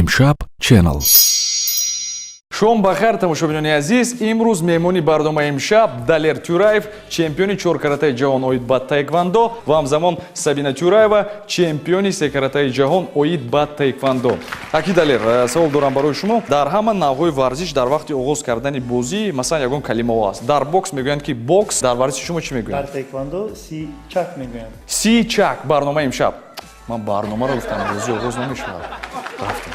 Имшаб Channel. Шом ба хайр, тамошобинони азиз. Имрӯз меҳмони барномаи «Имшаб» Далер Тюраев, чемпиони чоркаратаи ҷаҳон оид ба таеквондо, ва ҳамзамон Сабина Тюраева, чемпиони секаратаи ҷаҳон оид ба таеквондо. Аки Далер, савол дорам барои шумо. Дар ҳама навъҳои варзиш дар вақти оғоз кардани бозӣ, масалан, ягон калимаҳо аст. Дар бокс мегӯянд, ки бокс, дар варзиши шумо чӣ мегӯянд? Дар таеквондо «시작» мегӯянд. 시작. Барномаи «Имшаб». Ман барномаро гуфтам, бозӣ оғоз намешавад. Рафтем.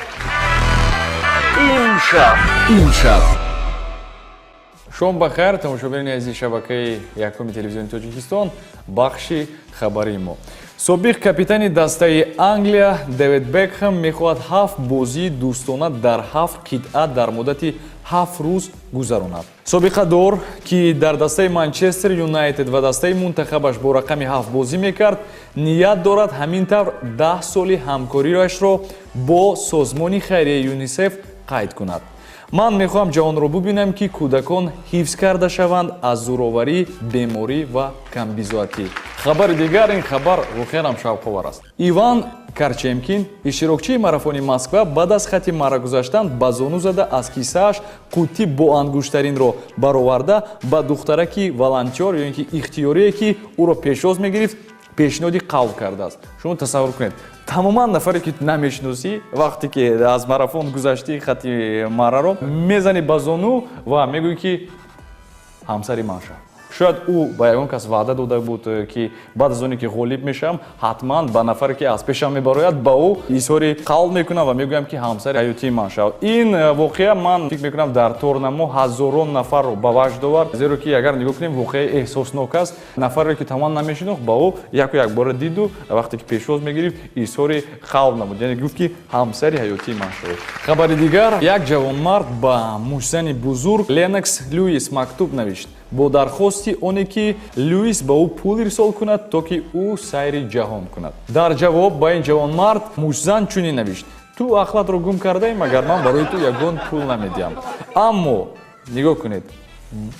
Имшаб. Имшаб. Шом ба хайр, тамошобинони азизи шабакаи якуми телевизиони Тоҷикистон, бахши хабарии мо. Собиқ капитани дастаи Англия Дэвид Бекхэм мехоҳад ҳафт бозии дӯстона дар ҳафт қитъа дар муддати 7 рӯз гузаронад. Собиқадор, ки дар дастаи Манчестер Юнайтед ва дастаи мунтахабаш бо рақами 7 бозӣ мекард, ният дорад ҳамин тавр 10 соли ҳамкориашро бо созмони хайрияи ЮНИСЕФ қайд кунад. Ман мехоҳам ҷаҳонро бубинам, ки кӯдакон ҳифз карда шаванд аз зӯроварӣ, беморӣ ва камбизоатӣ. Хабари дигар, ин хабар воқеан ҳам шавқовар аст. Иван Карчемкин, иштирокчии марафони Москва, баъд аз хати мара гузаштан ба зону зада, аз кисааш қуттӣ бо ангуштаринро бароварда, ба духтараки волонтёр ё ин ки ихтиёрие, ки ӯро пешвоз мегирифт, пешниҳоди қавл кардааст. Шумо тасаввур кунед, тамоман нафаре, ки намешиносӣ, вақте ки аз марафон гузаштӣ, хати мараро мезанӣ ба зону ва мегӯӣ, ки ҳамсари ман шав. Шояд ӯ ба ягон кас ваъда дода буд, ки баъд аз оне ки ғолиб мешавам, ҳатман ба нафаре, ки аз пешам мебарояд, ба ӯ изҳори қавл мекунам ва мегӯям, ки ҳамсари ҳаётии ман шав. Ин воқеа, ман фикр мекунам, дар торнамо ҳазорон нафарро ба ваҷд овард, зеро ки агар нигоҳ кунем, воқеаи эҳсоснок аст. Нафаре, ки тамоман намешинохт, ба ӯ яку якбора диду вақте ки пешвоз мегирифт, изҳори қавл намуд, яъне гуфт, ки ҳамсари ҳаётии ман шавед. Хабари дигар: як ҷавонмард ба муштзани бузург Ленокс Люис мактуб навишт бо дархости оне, ки Люис ба ӯ пул ирсол кунад, то ки ӯ сайри ҷаҳон кунад. Дар ҷавоб ба ин ҷавонмард муштзан чунин навишт: «Ту ақлатро гум кардаӣ магар? Ман барои ту ягон пул намедиҳам». Аммо нигоҳ кунед,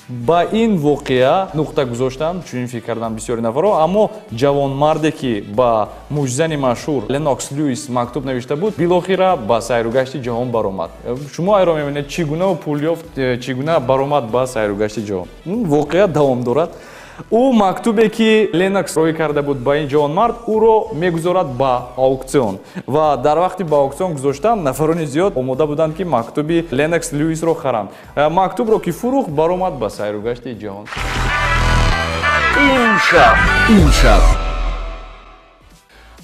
ба ин воқеа нуқта гузоштанд, чунин фикр карданд бисёри нафарҳо. Аммо ҷавонмарде, ки ба муштзани машҳур Ленокс Люис мактуб навишта буд, билохира ба сайругашти ҷаҳон баромад. Шумо айро мебинед, чӣ гуна пул ёфт, чӣ гуна баромад ба сайругашти ҷаҳон. Воқеа давом дорад. Ӯ мактубе, ки Ленокс роҳӣ карда буд ба ин ҷавонмард, ӯро мегузорад ба аукцион, ва дар вақти ба аукцион гузоштан нафарони зиёд омода буданд, ки мактуби Ленокс Люисро харанд. Мактубро ки фурӯхт, баромад ба сайругашти ҷаҳон. Имшаб. Имшаб.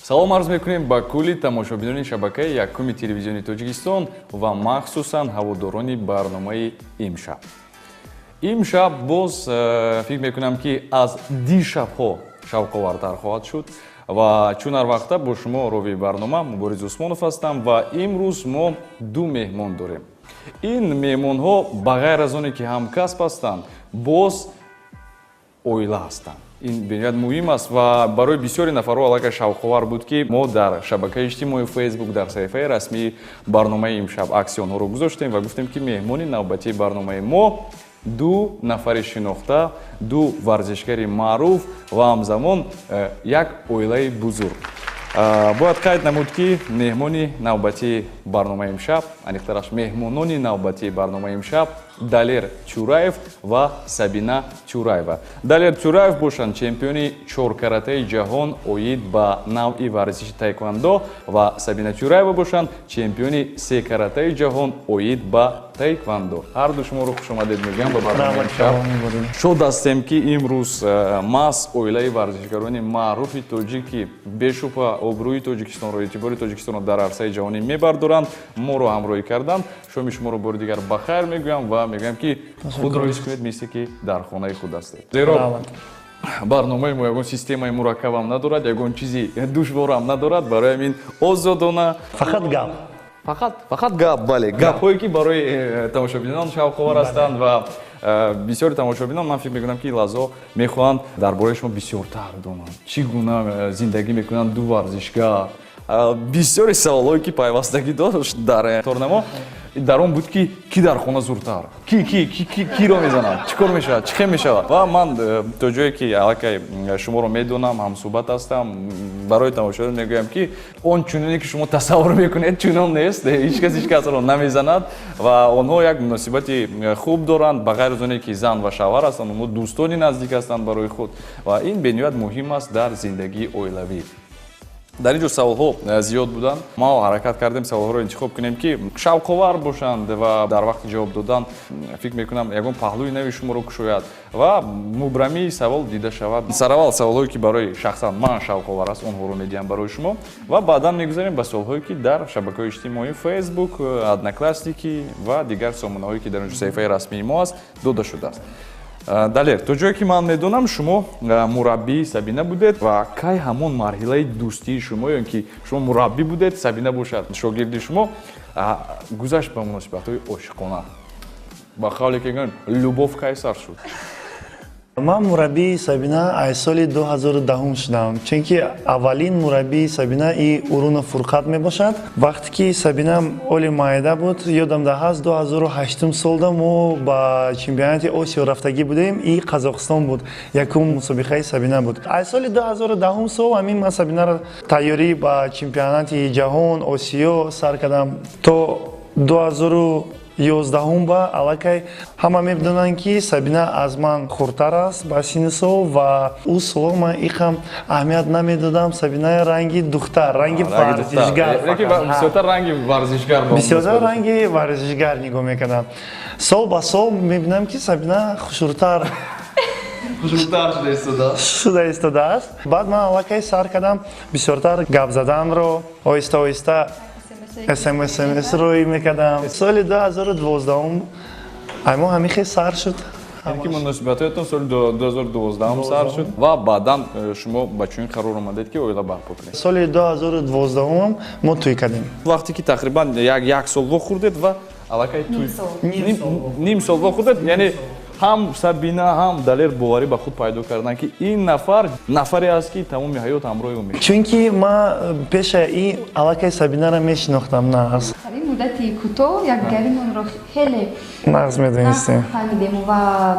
Салом арз мекунем ба кулли тамошобинони шабакаи якуми телевизиони Тоҷикистон ва махсусан ҳаводорони барномаи «Имшаб». Имшаб боз фикр мекунам, ки аз дишабҳо шавқовартар хоҳад шуд. Ва чун ҳар вақта, бо шумо ровии барнома Мубориз Усмонов ҳастам ва имрӯз мо ду меҳмон дорем. Ин меҳмонҳо, ба ғайр аз оне ки ҳамкасб ҳастанд, боз оила ҳастанд. Ин бениҳоят муҳим аст ва барои бисёри нафарҳо аллакай шавқовар буд, ки мо дар шабакаи иҷтимоии Фейсбук, дар саҳифаи расмии барномаи «Имшаб» акси онҳоро гузоштем ва гуфтем, ки меҳмони навбатии барномаи мо ду нафари шинохта, ду варзишгари маъруф ва ҳамзамон як оилаи бузург. Бояд қайд намуд, ки меҳмони навбатии барномаи «Имшаб», аниқтараш меҳмонони навбатии барномаи «Имшаб» Далер Чураев ва Сабина Чураева. Далер Чураев бошанд чемпиони чоркаратаи ҷаҳон оид ба навъи варзиши таеквондо ва Сабина Чураева бошанд чемпиони секаратаи ҷаҳон оид ба таеквондо. Ҳарду шуморо хушомадед мегӯям ба барномаи «Имшаб». Шод ҳастем, ки имрӯз маҳз оилаи варзишгарони маъруфи тоҷик, ки бешубҳа обрӯи Тоҷикистонро, эътибори Тоҷикистонро дар арсаи ҷаҳонӣ мебардоранд, моро ҳамроҳӣ карданд. Шоми шуморо бори дигар ба хайр мегӯям ва мегӯям, ки худро ҳис кунед, мисли ки дар хонаи худ ҳастед, зеро барномаи мо ягон системаи мураккабам надорад, ягон чизи душворам надорад. Барои ҳамин озодона. Фақат гап. Фақат гап, бале, гапҳое, ки барои тамошобинон шавқовар ҳастанд. Ва бисёри тамошобинон, ман фикр мекунам, ки ин лаҳзаҳо мехоҳанд дар бораи шумо бисёртар донанд, чӣ гуна зиндагӣ мекунанд ду варзишгар, бисёри саволҳое, ки пайвастагӣ дошт дар торнамо. Дар он буд, ки ки дар хона зуртар, ки ки ки ки киро мезанад, чӣ кор мешавад, чӣ хел мешавад. Ва ман то ҷое ки аллакай шуморо медонам, ҳамсӯҳбат ҳастам, барои тамошобинон мегӯям, ки он чуноне ки шумо тасаввур мекунед, чунон нест. Ҳеҷ кас ҳеҷ касро намезанад ва онҳо як муносибати хуб доранд. Ба ғайр аз оне ки зан ва шавҳар ҳастанд, онҳо дӯстони наздик ҳастанд барои худ ва ин бениҳоят муҳим аст дар зиндагии оилавӣ. Дар ин ҷо саволҳо зиёд буданд. Мо ҳаракат кардем, саволҳоро интихоб кунем, ки шавқовар бошанд ва дар вақти ҷавоб додан, фикр мекунам, ягон паҳлӯи нави шуморо кушояд ва мубрамии савол дида шавад. Сараввал саволҳое ки барои шахсан ман шавқовар аст, онҳоро медиҳам барои шумо ва баъдан мегузарем ба саволҳое ки дар шабакаҳои иҷтимоӣ, Фейсбук, Одноклассники ва дигар сомонаҳое ки дар он ҷо саҳифаи расмии мо аст, дода шудааст. Далер, то ҷое ки ман медонам, шумо мураббии Сабина будед. Ва кай ҳамон марҳилаи дӯстии шумо, ё ки шумо мураббӣ будед, Сабина бошад шогирди шумо, гузашт ба муносибатҳои ошиқона, ба қавле ки гӯем, любовь кай сар шуд? Ман мураббии Сабина аз соли 2010 шудам, чунки аввалин мураббии Сабина и Урунов Фурқат мебошад. Вақте ки Сабина оли майда буд, ёдам да ҳаст, 2008 солда мо ба чемпионати Осиё рафтагӣ будем и Қазоқистон буд, якум мусобиқаи Сабина буд. Аз соли 2010 сол ҳамин ман Сабинаро тайёрӣ ба чемпионати ҷаҳон, Осиё сар кардам то 2011 ба. Аллакай ҳама медонанд, ки Сабина аз ман хурдтар аст ба синну сол ва ӯ соло ман иқам аҳамият намедодам. Сабина ранги духтар, ранги варзишгар. Бисёртар ранги варзишгар. Бисёртар ранги варзишгар нигоҳ мекардам. Сол ба сол мебинам, ки Сабина хушрӯтар хушрӯтар шуда истодааст. Шуда истодааст. Баъд ман аллакай сар кардам бисёртар гап заданро, оҳиста оҳиста смс рӯй мекардам. Соли 2012 мо ҳамин хел сар шуд. Яъне ки муносибатҳоятон соли 2012 сар шуд ва баъдан шумо ба чунин қарор омадед, ки оила барпо кунед. Соли 2012 мо тӯй кардем. Вақте ки тақрибан як сол вохӯрдед ва аллакай тӯй, ним сол вохӯрдед, яъне ҳам Сабина, ҳам Далер боварӣ ба худ пайдо карданд, ки ин нафар нафаре аст, ки тамоми ҳаёт ҳамроҳи ӯ мешавад. Чунки ман пеша ин аллакай Сабинаро мешинохтам нағз. Дар ин муддати кӯтоҳ якдигаримонро хеле нағз медонистем. Фаҳмидем ва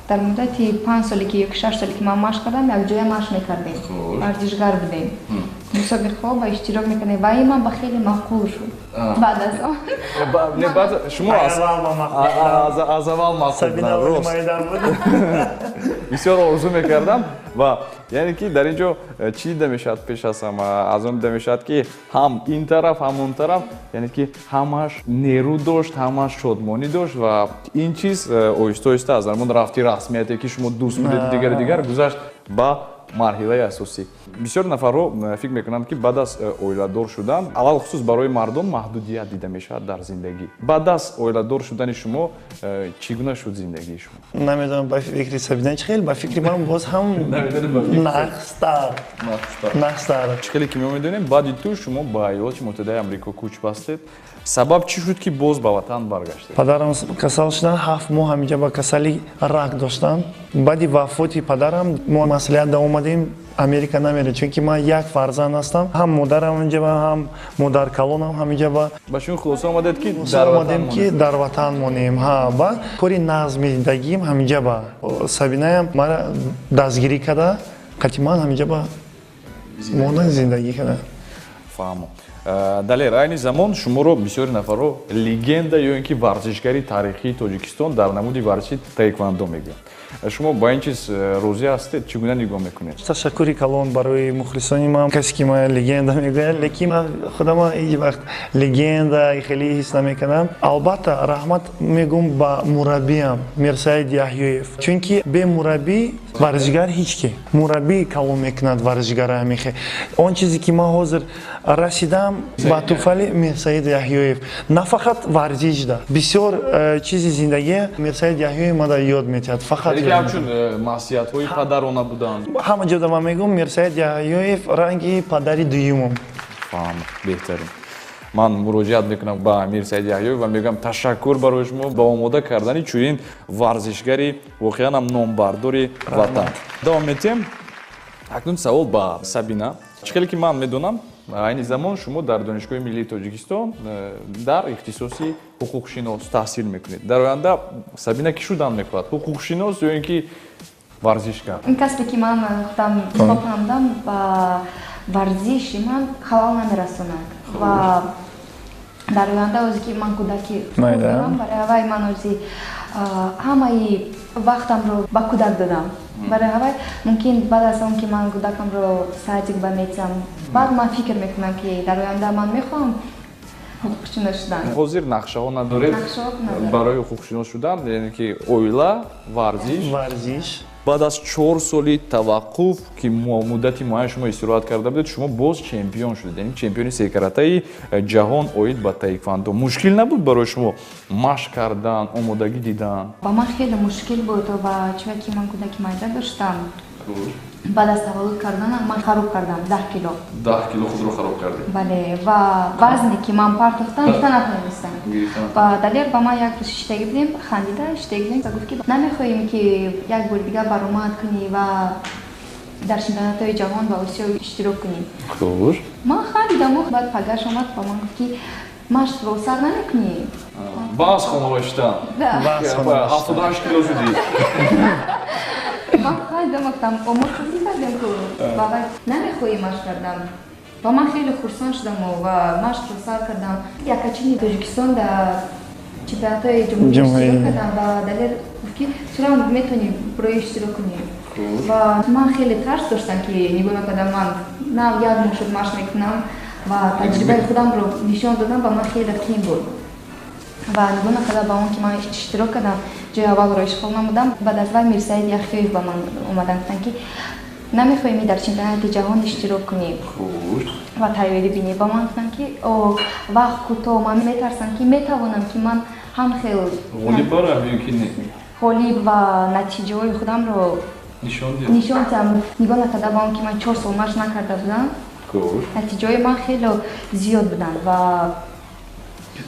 дар муддати 5 соле ки ё 6 соле ки ман машқ кардам, якҷоя машқ мекардем, варзишгар будем, мусобиқаҳо ба иштирок мекардем ва ин ман ба хеле маъқул шуд баъд аз он. Шумо аз аввал маъқул, бисёр орзу мекардам. Ва яъне ки дар ин ҷо чӣ дида мешавад? Пеш аз ҳама аз он дида мешавад, ки ҳам ин тараф, ҳам он тараф, яъне ки ҳамаш нерӯ дошт, ҳамаш шодмонӣ дошт ва ин чиз оҳиста оҳиста аз ҳамон рафти расмияте, ки шумо дӯст будед, дигари дигар, гузашт ба марҳилаи асосӣ. Бисёр нафарҳо фикр мекунанд, ки баъд аз оиладор шудан, алалхусус барои мардон, маҳдудият дида мешавад дар зиндагӣ. Баъд аз оиладор шудани шумо чӣ гуна шуд зиндагии шумо? Намедонам, ба фикри Сабина чӣ хел, ба фикри ман боз ҳам нағзтар, нағзтар. Чӣ хеле ки мо медонем, баъди ту шумо ба Иёлоти Муттаҳидаи Амрико кӯч бастед. Сабаб чӣ шуд, ки боз ба ватан баргаштед? Падарам касал шудан, 7 моҳ ҳаминҷа ба касали рак доштанд. Баъди вафоти падарам мо маслиҳат омадем, Америка намерем, чунки ман як фарзанд ҳастам, ҳам модарам инҷа ба, ҳам модаркалонам ҳаминҷа ба. Ба шумо хулоса омадед, ки омадем, ки дар ватан монем. Ҳа, ба кори нағз медидагим ҳаминҷа ба. Сабинаям мара дастгирӣ карда, қати ман ҳаминҷа ба монда, зиндагӣ карда. Фаҳмо. Далер, айни замон шуморо бисёри нафарҳо легенда ё ин ки варзишгари таърихии Тоҷикистон дар намуди варзиши таеквондо мегӯянд. Шумо ба ин чиз розӣ ҳастед? Чӣ гуна нигоҳ мекунед? Ташаккури калон барои мухлисони ман, касе ки ман легенда мегӯяд, лекин ман худама ҳеҷ вақт легенда хеле ҳис намекардам. Албатта, раҳмат мегӯм ба мураббиям Мирсаид Яҳёев, чунки бе мураббӣ варзишгар ҳеҷ ки. Мураббӣ калон мекунад варзишгара. Ҳамихе он чизе ки ман ҳозир расидам, ба туфайли Мирсаид Яҳёев. На фақат варзишда, бисёр чизи зиндагия Мирсаид Яҳёев мада ёд метиҳад фақат. Ҳамчун маслиҳатҳои падарона буданд. Ҳама ҷода ман мегӯм, Мирсаид Яҳёев ранги падари дуюмам. Фаҳм, беҳтарин. Ман муроҷиат мекунам ба Мирсаид Яҳёев ва мегӯям: ташаккур барои шумо ба омода кардани чунин варзишгари воқеан ҳам номбардори ватан. Давом метиҳем. Акнун савол ба Сабина. Чӣ хеле ки ман медонам, Айни замон шумо дар Донишгоҳи миллии Тоҷикистон дар ихтисоси ҳуқуқшинос таҳсил мекунед. Дар оянда Сабина кӣ шудан мехоҳад? Ҳуқуқшинос ё ин ки варзишгар? Ин касбе ки ман худам интихоб намудам, ба варзиши ман халал намерасонад ва дар оянда озе ки ман кӯдаки дорам, барои ҳавай ман ози ҳамаи вақтамро ба кӯдак додам. Барои ҳавай мумкин баъд аз он ки ман кӯдакамро садик ба метиҳам, баъд ман фикр мекунам, ки дар оянда ман мехоҳам ҳуқуқшинос шудан. Ҳозир нақшаҳо надоред барои ҳуқуқшинос шудан, яъне ки оила, варзиш? Варзиш. Баъд аз 4 соли таваққуф, ки муддати муайян шумо истироҳат карда будед, шумо боз чемпион шудед, яъне чемпиони секаратаи ҷаҳон оид ба таеквондо. Мушкил набуд барои шумо машқ кардан, омодагӣ дидан? Ба ман хеле мушкил буд ва чунки ман кӯдаки майда доштам, баъд аз таваллуд карданам ман хароб кардам 10 кило. 10 кило худро хароб кардед? Бале, ва вазне ки ман партофтам, гирифта натавонистам. Ва Далер ба ман як рӯз шиштагӣ будем, хандида шиштагӣ будем, гуфт, ки намехоҳем, ки як бори дигар баромад кунӣ ва дар чемпионатҳои ҷаҳон ва Осиё иштирок кунӣ. Хуш. Ман хандидам, баъд пагаш омад ба ман гуфт, ки машқро сар намекунӣ? Баъз хонава шиштан. 78 кило шудӣ. Ман хандидам, гуфтам, мо шӯхӣ кардем ку, ва вай намехоҳӣ машқ кардан. Ва ман хеле хурсанд шудам ва машқро сар кардам. Якачини Тоҷикистон дар чемпионатҳои ҷумҳурӣ иштирок кардам ва Далер гуфт, ки турам метавонӣ барои иштирок кунӣ. Ва ман хеле тарс доштам, ки нигоҳ накардам, ман нав як моҳ шуд машқ мекунам ва таҷрибаи худамро нишон додам, ба ман хеле қиин буд. Ва нигоҳ накарда ба он ки ман иштирок кардам, ҷои аввалро ишғол намудам. Баъд аз вай Мирсаид Яхёев ба ман омадан, гуфтанд, ки намехоҳем дар чемпионати ҷаҳон иштирок кунӣ ва тайёрӣ бинӣ. Ба ман гуфтанд, ки вақт кӯтоҳ, ман метарсам, ки метавонам, ки ман ҳам хел ғолиб барам ё ки не, ғолиб ва натиҷаҳои худамро нишон диҳам. Нигоҳ накарда ба он ки ман 4 сол машқ накарда будам, натиҷаҳои ман хеле зиёд буданд ва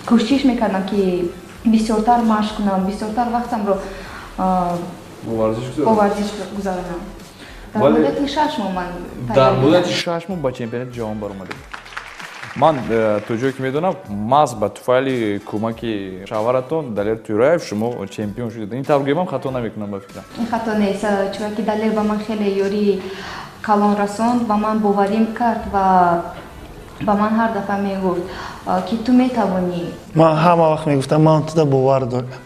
кӯшиш мекардам, ки бисёртар машқ кунам, бисёртар вақтамро бо варзиш гузаронам. Дар муддати 6 моҳ ман дар муддати 6 моҳ ба чемпионати ҷаҳон баромадем. Ман то ҷое ки медонам, маҳз ба туфайли кӯмаки шавҳаратон Далер Тӯраев шумо чемпион шудед. Ин тавр гӯям, хато намекунам, ба фикрам? Ин хато нест, чунки Далер ба ман хеле ёрии калон расонд, ба ман боварӣ кард ва ба ман ҳар дафъа мегуфт, ки ту метавонӣ. Ман ҳама вақт мегуфтам, ман туда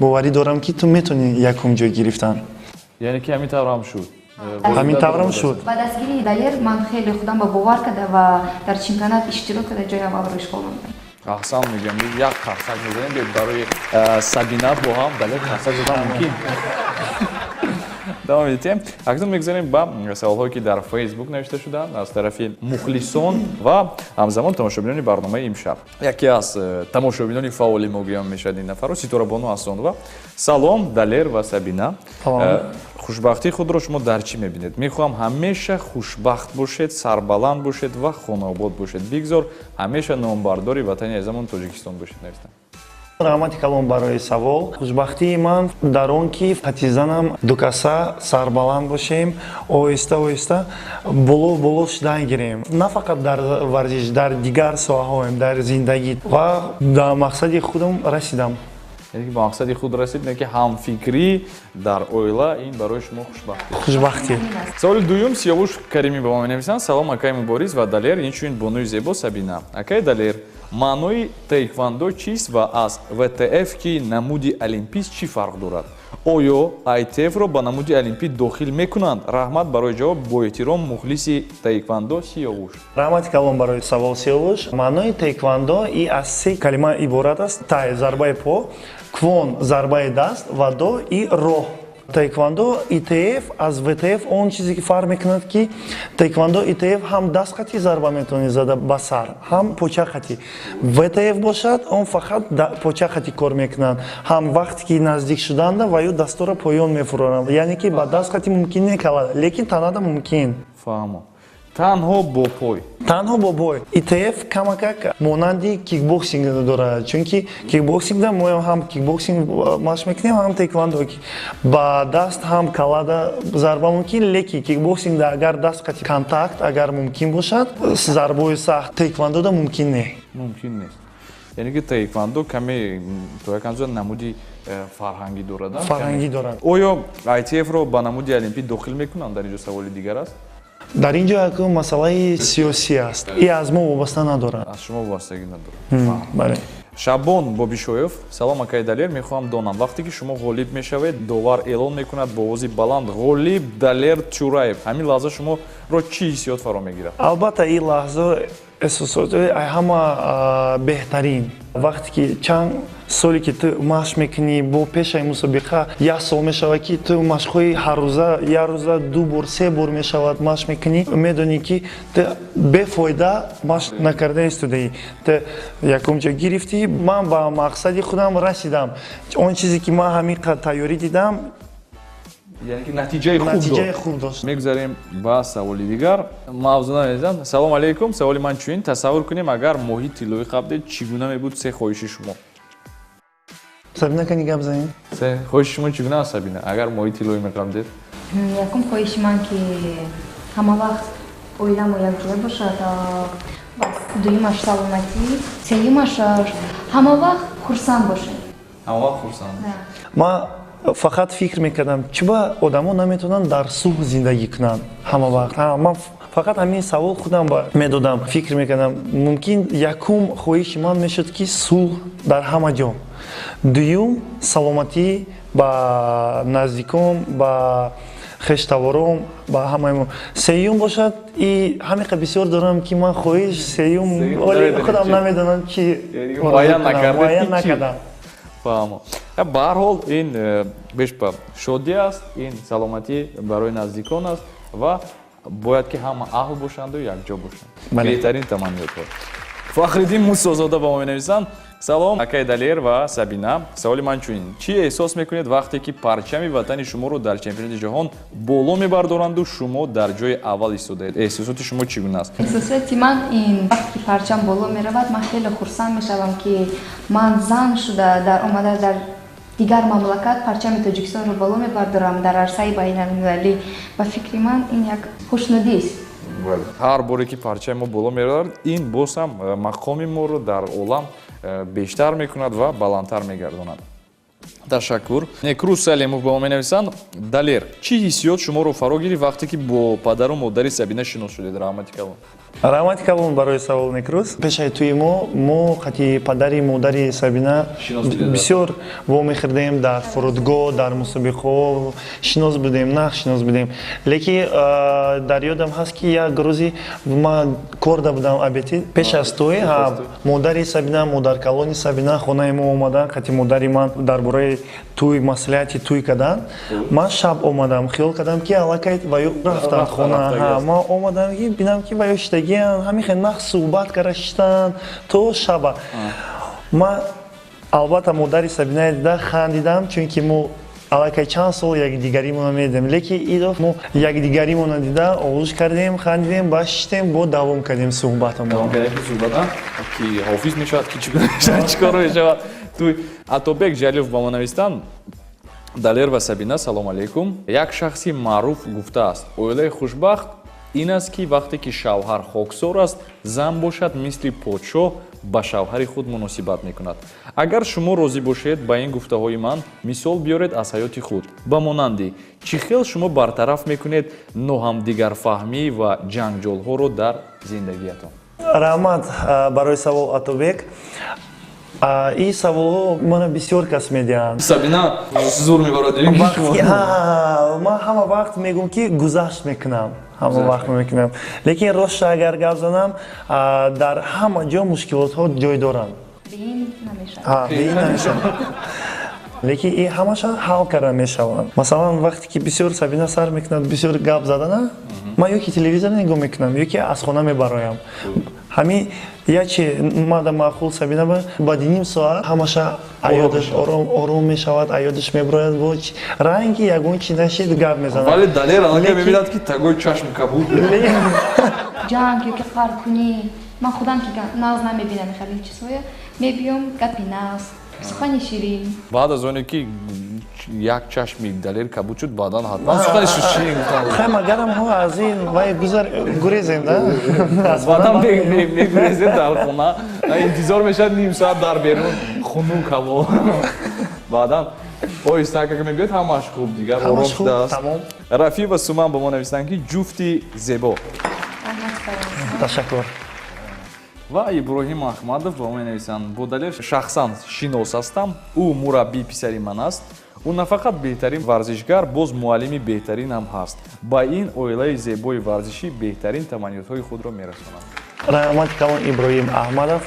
боварӣ дорам, ки ту метавонӣ якум ҷой гирифтан. Яъне ки ҳамин тавр ҳам шуд? Ҳамин таврам шуд. Ба дастгирии Далер ман хеле худам ба бовар карда ва дар чемпионат иштирок карда, ҷои аввалро ишғол намудам. Аҳсан мегӯям, як қарсак мезанем барои Сабина бо ҳам. Далер, қарсак задан мумкин. Давом медиҳем. Акнун мегузарем ба саволҳое, ки дар Фейсбук навишта шуданд аз тарафи мухлисон ва ҳамзамон тамошобинони барномаи имшаб. Яке аз тамошобинони фаъоли мо гӯям мешавад ин нафарро, Ситорабону Асонова. Салом, Далер ва Сабина. Хушбахтии худро шумо дар чӣ мебинед? Мехоҳам ҳамеша хушбахт бошед, сарбаланд бошед ва хонаобод бошед. Бигзор ҳамеша номбардори ватани азизамон Тоҷикистон бошед, навиштам. Раҳмати калон барои савол. Хушбахтии ман дар он, ки фатизанам дукаса сарбаланд бошем, оҳиста оҳиста боло боло шудан гирем, на фақат дар варзиш, дар дигар соҳаҳоем, дар зиндагӣ, ва дар мақсади худам расидам. Яъне ки ба мақсади худ расид, не ки ҳамфикрӣ дар оила, ин барои шумо хушбахтӣ. Хушбахтӣ. Саволи дуюм Сиёвуш Каримӣ ба мо менависанд. Салом, акаи Мубориз ва Далер, инчунин бонуи зебо Сабина. Акаи Далер, маънои таеквондо чист ва аз ВТФ, ки намуди олимпист, чӣ фарқ дорад? Оё ИТФ-ро ба намуди олимпӣ дохил мекунанд? Раҳмат барои ҷавоб, бо эҳтиром, мухлиси таеквондо Сиёвуш. Раҳмати калон барои савол, Сиёвуш. Маънои таеквондо и аз се калима иборат аст: тай — зарбаи по, квон — зарбаи даст ва до и роҳ. Таеквондо ИТФ аз ВТФ он чизе ки фарқ мекунад, ки таеквондо ИТФ ҳам даст қатӣ зарба метавонӣ зада ба сар, ҳам поча қатӣ. ВТФ бошад, он фақат поча қатӣ кор мекунанд, ҳам вақте ки наздик шуданда ва ё дастора поён мефуроранд, яъне ки ба даст қатӣ мумкин некалад, лекин танада мумкин. Фаҳмо. Танҳо бо пой? Танҳо бо пой. ITF камакак монанди кикбоксинг дорад, чунки кикбоксингда мо ҳам кикбоксинг машқ мекунем, ҳам таэквондо. Ба даст ҳам каллада зарба мумкин, лекин кикбоксингда агар даст қати контакт агар мумкин бошад, зарбои сахт, таэквондода мумкин не. Мумкин нест. Яъне ки таэквондо каме то як андоза намуди фарҳангӣ дорад. Фарҳангӣ дорад. Оё ITF-ро ба намуди олимпӣ дохил мекунанд? Дар ин ҷо саволи дигар аст. Дар ин ҷо як масъалаи сиёсӣ аст, и аз мо вобаста надорад. Аз шумо вобастагӣ надорад. Бале. Шабон Бобишоев: салом, акаи Далер, мехоҳам донам, вақте ки шумо ғолиб мешавед, довар эълон мекунад бо овози баланд: «Ғолиб Далер Чураев». Ҳамин лаҳза шуморо чӣ ҳиссиёт фаро мегирад? Албатта, ин лаҳза эҳсосоти ҳама беҳтарин. Вақте ки чанд соле ки ту машқ мекунӣ, бо пешаи мусобиқа як сол мешавад, ки ту машқҳои ҳаррӯза, як рӯза ду бор, се бор мешавад, машқ мекунӣ, медонӣ, ки ту бефоида машқ накарда истодаӣ, ту якум ҷо гирифтӣ. Ман ба мақсади худам расидам, он чизе ки ман ҳамин қадр тайёрӣ дидам. Яъне ки натиҷаи хуб. Натиҷаи хуб дошт. Мегузарем ба саволи дигар. Мавзуна мезан: салом алейкум, саволи ман чунин: тасаввур кунем, агар моҳи тиллоӣ қабдед, чӣ гуна мебуд се хоҳиши шумо? Сабина, кани гап занем. Се хоҳиши шумо чӣ гуна аст, Сабина, агар моҳи тиллоӣ меқабдед? Якум хоҳиши ман, ки ҳама вақт оиламо якҷоя бошад. Дуюмаш саломатӣ, сеюмаш ҳама вақт хурсанд бошем. Ҳама вақт хурсанд. Ман фақат фикр мекардам, чиба одамо наметавонанд дар сулҳ зиндагӣ кунанд ҳама вақт. Ман фақат ҳамин савол худам медодам, фикр мекардам. Мумкин, якум хоҳиши ман мешуд, ки сулҳ дар ҳама ҷо, дуюм саломатӣ ба наздикон, ба хештавором, ба ҳамаи, сеюм бошад и ҳамиқа бисёр дорам, ки ман хоҳиш сеюм худам намедонам, чи муайян накардам. Фаҳмо. Ба ҳар ҳол, ин бешпа шодӣ аст, ин саломатӣ барои наздикон аст ва бояд ки ҳама аҳл бошанду якҷо бошанд. Беҳтарин таманниётҳо. Фахриддин Мусозода ба мо менависанд: салом, акаи Далер ва Сабина, саволи ман чунин: чӣ эҳсос мекунед, вақте ки парчами ватани шуморо дар чемпионати ҷаҳон боло мебардоранду шумо дар ҷои аввал истодаед? Эҳсосоти шумо чӣ гуна аст? Эҳсосоти ман ин вақте ки парчам боло меравад, ман хеле хурсанд мешавам, ки ман зан шуда дар омада дар дигар мамлакат парчами Тоҷикистонро боло мебардорам дар арсаи байналмилалӣ. Ба фикри ман, ин як хушнудист. Ҳар боре ки парчаи мо боло меравад, ин боз ҳам мақоми моро дар олам бештар мекунад ва баландтар мегардонад. Ташаккур. Некрӯз Салимов ба мо менависанд: Далер, чӣ ҳиссиёт шуморо фаро гирифт, вақте ки бо падару модари Сабина шинос шудед? Раҳмати калон. Раҳмати калон барои савол, Некрӯз. Пешаи тӯи мо қати падари модари Сабина бисёр вомехӯрдем, дар фурудгоҳ, дар мусобиқаҳо шинос будем, нағз шинос будем. Лекин дар ёдам ҳаст, ки як рӯзи ман корда будам, обед и пеш аз тӯй модари Сабина, модаркалони Сабина хонаи мо омаданд, қати модари ман дар бораи тӯй маслиҳати тӯй карданд. Ман шаб омадам, хиёл кардам, ки аллакай ваё рафтанд хона. Ман омадам, ки бинам, ки ваё шиштагианд, ҳамин хел нағз суҳбат карда шиштанд то шаба. Ман албатта модари Сабинаи дида хандидам, чунки мо аллакай чанд сол якдигаримонро медидем. Лекин идоф мо якдигаримонро дида оғӯш кардем, хандидем, ба шиштем, бо давом кардем суҳбатамон. Ки ҳофиз мешавад, ки чӣ кор мешавад туй. Атобек Ҷалилов ба мо навистанд: Далер ва Сабина, салом алейкум. Як шахси маъруф гуфтааст: оилаи хушбахт ин аст, ки вақте ки шавҳар хоксор аст, зан бошад мисли подшоҳ ба шавҳари худ муносибат мекунад. Агар шумо розӣ бошед ба ин гуфтаҳои ман, мисол биёред аз ҳаёти худ, ба монанди чӣ хел шумо бартараф мекунед ноҳамдигарфаҳмӣ ва ҷанҷолҳоро дар зиндагиятон? Раҳмат барои савол, Атобек. Ин саволҳо мана бисёр кас медиҳанд. Сабина зур мебарад. Ман ҳама вақт мегӯм, ки гузашт мекунам, ҳама вақт мекунам, лекин ростша агар гап занам, дар ҳама ҷо мушкилотҳо ҷой доранд, беин намешавад, лекин ин ҳамаша ҳал карда мешаванд. Масалан, вақте ки бисёр Сабина сар мекунад бисёр гап задана, ман ё ки телевизор нигоҳ мекунам, ё ки аз хона мебароям. Ҳамин ячи мада маъқул Сабина, баъди ним соат ҳамаша аёдаш ором мешавад, аёдаш мебирояд, бо ранги ягон чи нашид гап мезанад. Вале Далер аллакай мебинад, ки тагои чашм кабуд. Ҷанг ё ки қаркунӣ, ман худам ки нағз намебинам хеле чизҳоя, мебиём гапи нағз, сухани ширин. Баъд аз оне ки як чашми Далер кабуд шуд, баъдан ҳатман сухани ширин гуфтан. Хай, магарам ҳо аз ин вай гузар гурезем, да? Баъдан мегурезем дар хона, интизор мешавад ним соат дар берун хунук ҳаво. Баъдан оҳиста ка мегӯяд, ҳамаш хуб, дигар ором шудааст. Рафиъ ва Суман ба мо нависанд, ки ҷуфти зебо. Ташаккур. Ва Иброҳим Аҳмадов ба мо менависанд: бо Далер шахсан шинос ҳастам, ӯ мураббии писари ман аст. Ӯ на фақат беҳтарин варзишгар, боз муаллими беҳтарин ҳам ҳаст. Ба ин оилаи зебои варзишӣ беҳтарин таманниётҳои худро мерасонам. Раҳмати калон, Иброҳим Аҳмадов.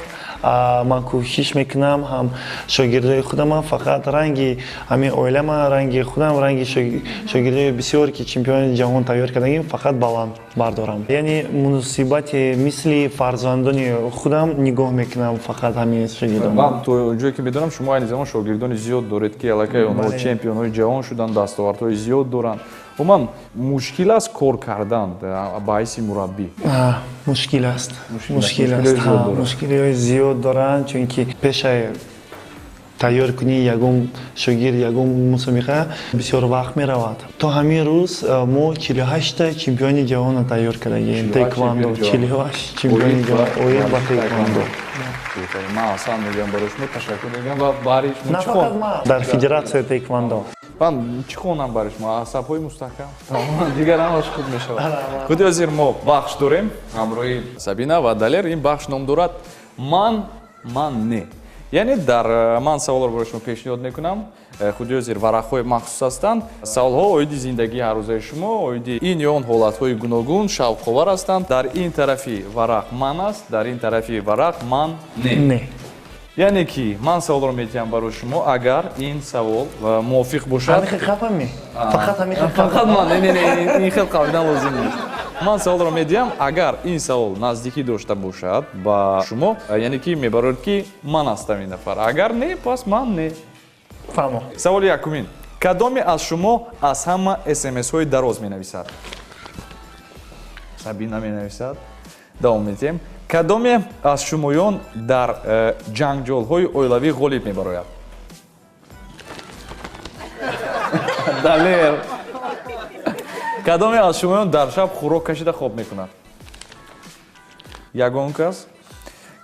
Ман кӯшиш мекунам, ҳам шогирдои худамам, фақат ранги ҳамин оилама, ранги худам, ранги шогирдои бисёр, ки чемпиони ҷаҳон тайёр кардагим, фақат баланд бардорам, яъне муносибати мисли фарзандони худам нигоҳ мекунам фақат ҳамин шогирдон. Ман то ҷое ки медонам, шумо айни замон шогирдони зиёд доред, ки аллакай онҳо чемпионҳои ҷаҳон шуданд, дастовардҳои зиёд доранд. Умуман, мушкил аст кор кардан ба ҳайси мураббӣ? Мушкил аст, мушкил аст, мушкилиҳои зиёд доранд, чунки пешаи тайёр кунӣ ягон шогирд, ягон мусобиқа бисёр вақт меравад. То ҳамин рӯз мо 48-та чемпиони ҷаҳонро тайёр кардагем таэквондо, 48 чемпиони ҷаҳон оид ба таэквондо. Ман асан мегӯям, барои шумо ташаккур мегӯям ва баҳри шумо. На фақат ман, дар федератсияи таэквондо. Ман чӣ хонам барои шумо? Асабҳои мустаҳкам, дигар ҳамаш хуб мешавад. Худи ҳозир мо бахш дорем ҳамроҳи Сабина ва Далер. Ин бахш ном дорад «Ман, ман не», яъне дар ман саволро барои шумо пешниҳод мекунам. Худи ҳозир варақҳои махсус ҳастанд. Саволҳо оиди зиндагии ҳаррӯзаи шумо, оиди ин ё он ҳолатҳои гуногун, шавқовар ҳастанд. Дар ин тарафи варақ «ман» аст, дар ин тарафи варақ «ман не». Не. Яъне ки ман саволро медиҳам барои шумо, агар ин савол мувофиқ бошад. Фақат ман не, не, ин хел қавидан лозим нест. Ман саволро медиҳам, агар ин савол наздикӣ дошта бошад ба шумо, яъне ки мебароред, ки ман ҳастам ин нафар, агар не, пас «ман не». Фаҳмо. Саволи якумин: кадоме аз шумо аз ҳама смсҳои дароз менависад? Сабина менависад. Давом медиҳем. Кадоме аз шумоён дар ҷанҷолҳои оилавӣ ғолиб мебарояд? Далер. Кадоме аз шумоён дар шаб хӯрок кашида хоб мекунад? Ягон кас.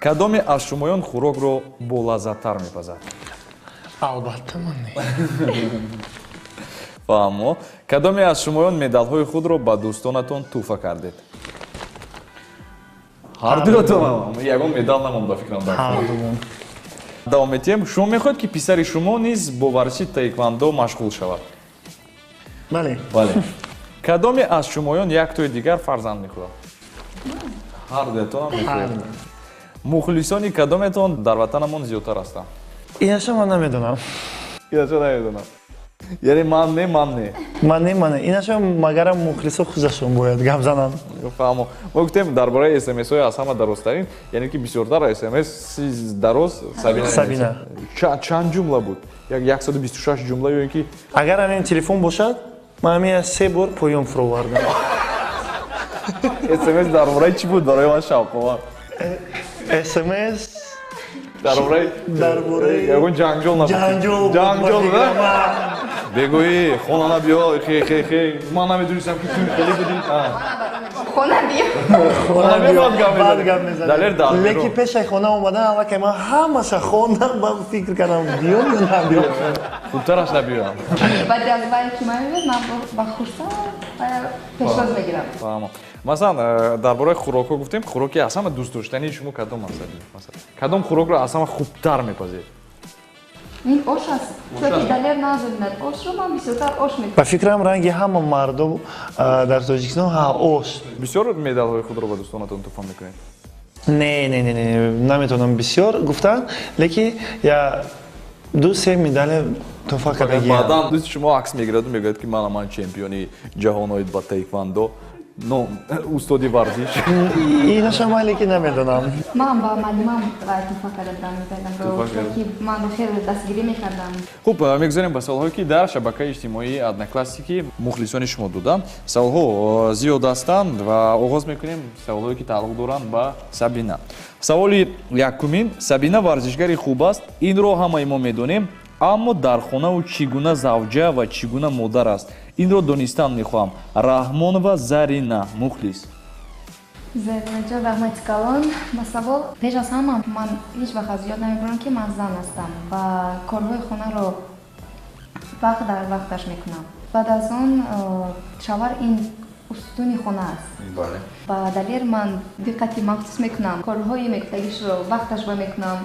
Кадоме аз шумоён хӯрокро болаззаттар мепазад? Албатта, ман не. Фаҳмо. Кадоме аз шумоён медалҳои худро ба дӯстонатон тӯҳфа кардед? Ҳардуятон. Ягон медал намонд, ба фикрам. Давом медиҳем. Шумо мехоҳед, ки писари шумо низ бо варзиши таэквондо машғул шавад? Бале. Бале. Кадоме аз шумоён як тои дигар фарзанд мехоҳад? Ҳардуятонам мехоҳед. Мухлисони кадометон дар ватанамон зиёдтар ҳастанд? Инаша ман намедонам. Инаша намедонам, яъне ман не, ман не. Ман не, ман не. Инаша магарам мухлисо худашон бояд гап зананд. Фаҳмо. Мо гуфтем дар бораи смсҳои аз ҳама дарозтарин, яъне ки бисёртар смс дароз Сабина. Сабина. Чанд ҷумла буд? 126 ҷумла ё ин ки? Агар ҳамин телефон бошад, ман ҳамин се бор поён фуровардам. Смс дар бораи чӣ буд? Барои ман шавқовар. Смс дар бораи дар бораи ягон ҷанҷол набуд? Ҷанҷол. Ҷанҷол бегӯӣ, хона набиё, хе хе хе, ман намедонистам, ки ту хеле будӣ. Хона биё. Хона биё, баъд гап мезанем. Далер дар лекин пешаи хона омадан, аллакай ман ҳамаша хондам, ман фикр кардам, биём ё набиём. Хубтараш набиём. Баъд аз вай ки ман мебиёд, ман ба хурсанд пешвоз мегирам. Фаҳмам. Масалан, дар бораи хӯрокҳо гуфтем, хӯроки аз ҳама дӯстдоштании шумо кадом аст? Масалан, кадом хӯрокро аз ҳама хубтар мепазед? Ин ош аст, чунки Далер назонад ошро, ман бисёртар ош мекунам. Ба фикрам, ранги ҳама мардум дар Тоҷикистон ҳа ош. Бисёр медалҳои худро ба дӯстонатон туҳфа мекунед? Не, не, не, не, наметавонам бисёр гуфтан, лекин я ду се медале туҳфа кардагиам. Баъдан дӯсти шумо акс мегираду мегӯяд, ки мана ман чемпиони ҷаҳон оид ба таэквондо. Но устоди варзиш. Инаша ман лекин намедонам. Ман ба муаллимам туҳфа карда будам медаламро, ки манро хеле дастгирӣ мекардам. Хуб, мегузарем ба саволҳое, ки дар шабакаи иҷтимоии Одноклассники мухлисони шумо доданд. Саволҳо зиёд ҳастанд ва оғоз мекунем саволҳое, ки тааллуқ доранд ба Сабина. Саволи якумин: Сабина варзишгари хуб аст, инро ҳамаи мо медонем, аммо дар хона ӯ чӣ гуна завҷа ва чӣ гуна модар аст, инро донистан мехоҳам. Раҳмонова Зарина, мухлис. Заринаҷон, раҳмати калон ба савол. Пеш аз ҳама, ман ҳеҷ вақт аз ёд намебарам, ки ман зан ҳастам ва корҳои хонаро вақт дар вақташ мекунам. Баъд аз он, шавҳар ин устуни хона аст. Ба Далер ман диққати махсус мекунам, корҳои мекунагишро вақташ ба мекунам,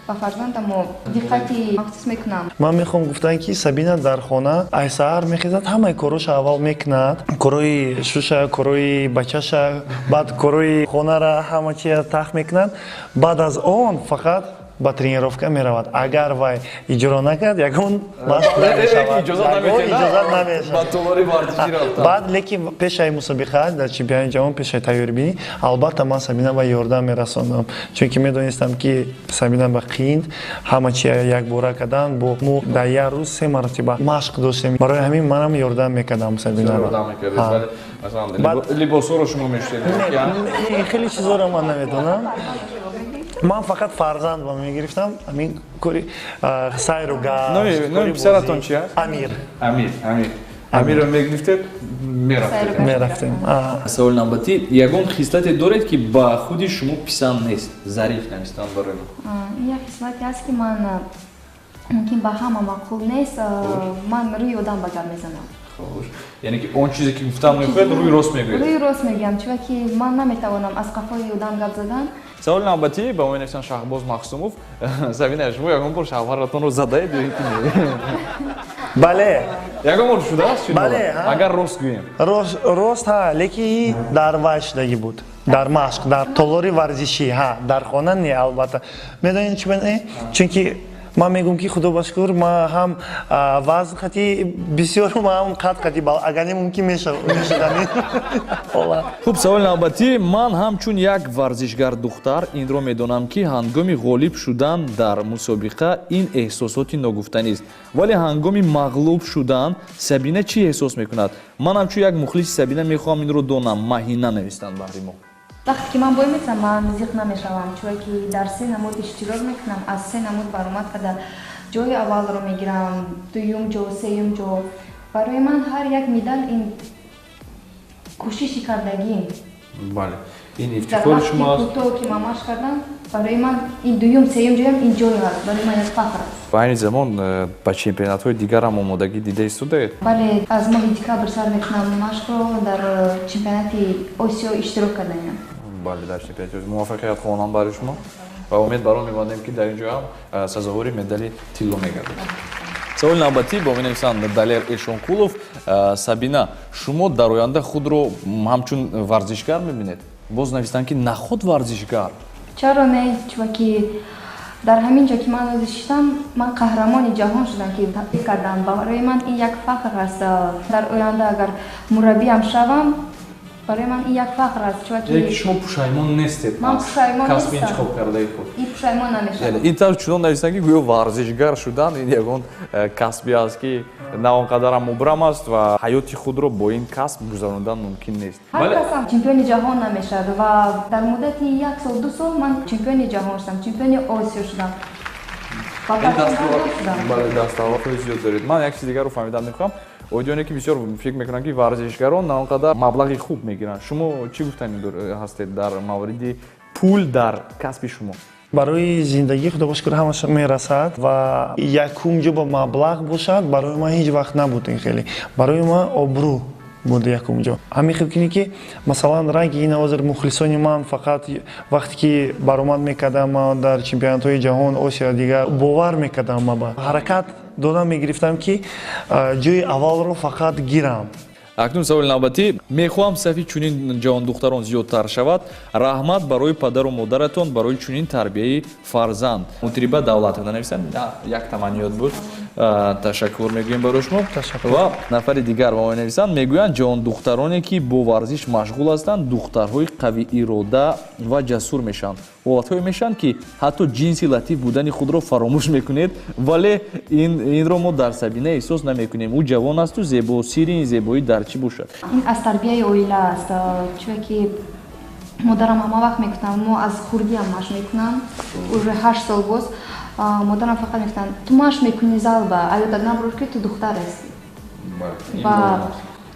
ба фарзандамо диққати махсус мекунам. Ман мехоҳам гуфтан, ки Сабина дар хона ай саҳар мехезад, ҳамаи корҳоша аввал мекунад: корҳои шуша, корҳои бачаша, баъд корҳои хонара, ҳама чия тах мекунад. Баъд аз он фақат ба тренировка меравад. Агар вай иҷро накард, ягон машқ намешавад, иҷозат намешавад. Баъд лекин пешаи мусобиқа дар чемпионати ҷаҳон, пешаи тайёрбинӣ, албатта, ман Сабина ба ёрдам мерасондам, чунки медонистам, ки Сабина ба қиин ҳама чи якбора кардан. Бо мо дар як рӯз се маротиба машқ доштем, барои ҳамин манам ёрдам мекардам Сабинаро. Либосҳоро шумо мешудед? Хеле чизҳоро ман намедонам, ман фақат фарзанд ба мегирифтам, ҳамин кори сайру гашт. Номи писаратон чи аст? Амир. Амир. Амир, Амирро мегирифтед, мерафтед? Мерафтем. Саволи навбатӣ: ягон хислате доред, ки ба худи шумо писанд нест? Зариф навистанд барои мо. Як хислате аст, ки ман мумкин ба ҳама маъқул нест: ман рӯи одам ба гап мезанам. Хуш, яъне ки он чизе, ки гуфтан мехоҳед, рӯи рост мегӯед? Рӯи рост мегӯям, чунки ман наметавонам аз қафои одам гап задан. Саволи навбатӣ ба мо менависанд Шаҳбоз Махсумов: Сабина, шумо ягон бор шавҳаратонро задаед ё ин ки не? Бале. Ягон бор шудааст? Бале. Агар рост гӯем. Рост, ҳа, лекин дар вай шудагӣ буд, дар машқ, дар толори варзишӣ, ҳа, дар хона не, албатта. Медонед чи? Чунки ман мегӯм, ки худо ба шукр, ман ҳам вазн хати бисёр, ман ҳам қад хати, агар не, мумкин мешудам. Хуб, саволи навбатӣ: ман ҳамчун як варзишгар духтар инро медонам, ки ҳангоми ғолиб шудан дар мусобиқа ин эҳсосоти ногуфтанист, вале ҳангоми мағлуб шудан Сабина чӣ эҳсос мекунад? Ман ҳамчун як мухлиси Сабина мехоҳам инро донам. Маҳина навистанд баҳри мо. Вақте ки ман бой метавам, ман зиқ намешавам, чунки дар се намуд иштирок мекунам, аз се намуд баромад карда ҷои аввалро мегирам, дуюм ҷо, сеюм ҷо. Барои ман ҳар як медал ин кӯшиши кардагим. Бале, ин ифтихори шумо аст. Кӯтоҳ ки ман машқ кардам, барои ман ин дуюм, сеюм ҷоям ин ҷой аст, барои ман як фахр аст. Ба айни замон ба чемпионатҳои дигарам омодагӣ дида истодаед? Бале, аз моҳи декабр сар мекунам машқро, дар чемпионати Осиё иштирок кардаям. Бале, дар чемпионати муваффақият хоҳонам барои шумо ва умед бар он мебандем, ки дар ин ҷо ҳам сазовори медали тилло мегардед. Саволи навбатӣ бо менависанд Далер Эшонқулов: Сабина, шумо дар оянда худро ҳамчун варзишгар мебинед? Боз навистанд, ки наход варзишгар. Чаро не? Чунки дар ҳамин ҷо, ки ман ҳозир шиштам, ман қаҳрамони ҷаҳон шудам, ки таблик кардам. Барои ман ин як фахр аст. Дар оянда агар мураббиам шавам, барои ман ин як фахр аст, чунки Яъне ки шумо пушаймон нестед? Ман пушаймон касби нестам. интихоб кардаи худ? Ин пушаймон намешавам. Ин тавр чунон навистанд, ки гӯё варзишгар шудан ин ягон касбе аст, ки на он қадарам мубрам аст ва ҳаёти худро бо ин касб гузарондан мумкин нест. Ҳар касам чемпиони ҷаҳон намешавад ва дар муддати як сол, 2 сол ман чемпиони ҷаҳон шудам, чемпиони Осиё шудам ва шудам. Бале, дастовардҳои зиёд доред. Ман як чиз дигарро фаҳмидан мехоҳам, оидиёне ки бисёр фикр мекунанд, ки варзишгарон на он қадар маблағи хуб мегиранд. Шумо чӣ гуфтани ҳастед дар мавриди пул дар касби шумо? Барои зиндагӣ, худо шукр, ҳамаша мерасад ва якум ҷо ба маблағ бошад, барои ман ҳеҷ вақт набуд ин хеле. Барои ман обрӯ буд якум ҷо. Ҳамин хел кунӣ, ки масалан, ранги ин ҳозир мухлисони ман, фақат вақте ки баромад мекардам ман дар чемпионатҳои ҷаҳон, Осиё, дигар, бовар мекардам, ма ба ҳаракат дода мегирифтам, ки ҷои аввалро фақат гирам. Акнун саволи навбатӣ: мехоҳам сафи чунин ҷавондухтарон зиёдтар шавад. Раҳмат барои падару модаратон барои чунин тарбияи фарзанд. Мутриба Давлатова нависанд. Як таманниёт буд. Ташаккур мегӯем барои шумо. Ва нафари дигар ба мо менависанд, мегӯянд, ҷавондухтароне, ки бо варзиш машғул ҳастанд, духтарҳои қавиирода ва ҷасур мешаванд. Ҳолатҳое мешаванд, ки ҳатто ҷинси латиф будани худро фаромӯш мекунед, вале инро мо дар Сабина эҳсос намекунем. Ӯ ҷавон асту зебо. Сирри ин зебоӣ дар чӣ бошад? Ин аз тарбияи оила аст, чунки модарам ҳама вақт мегуфтанд, мо аз хурдиам машқ мекунам, уже 8 сол боз модарам фақат мегуфтанд: «Ту машқ мекунӣ залба, аз ёдат набурд, ки ту духтар ҳастӣ». Ва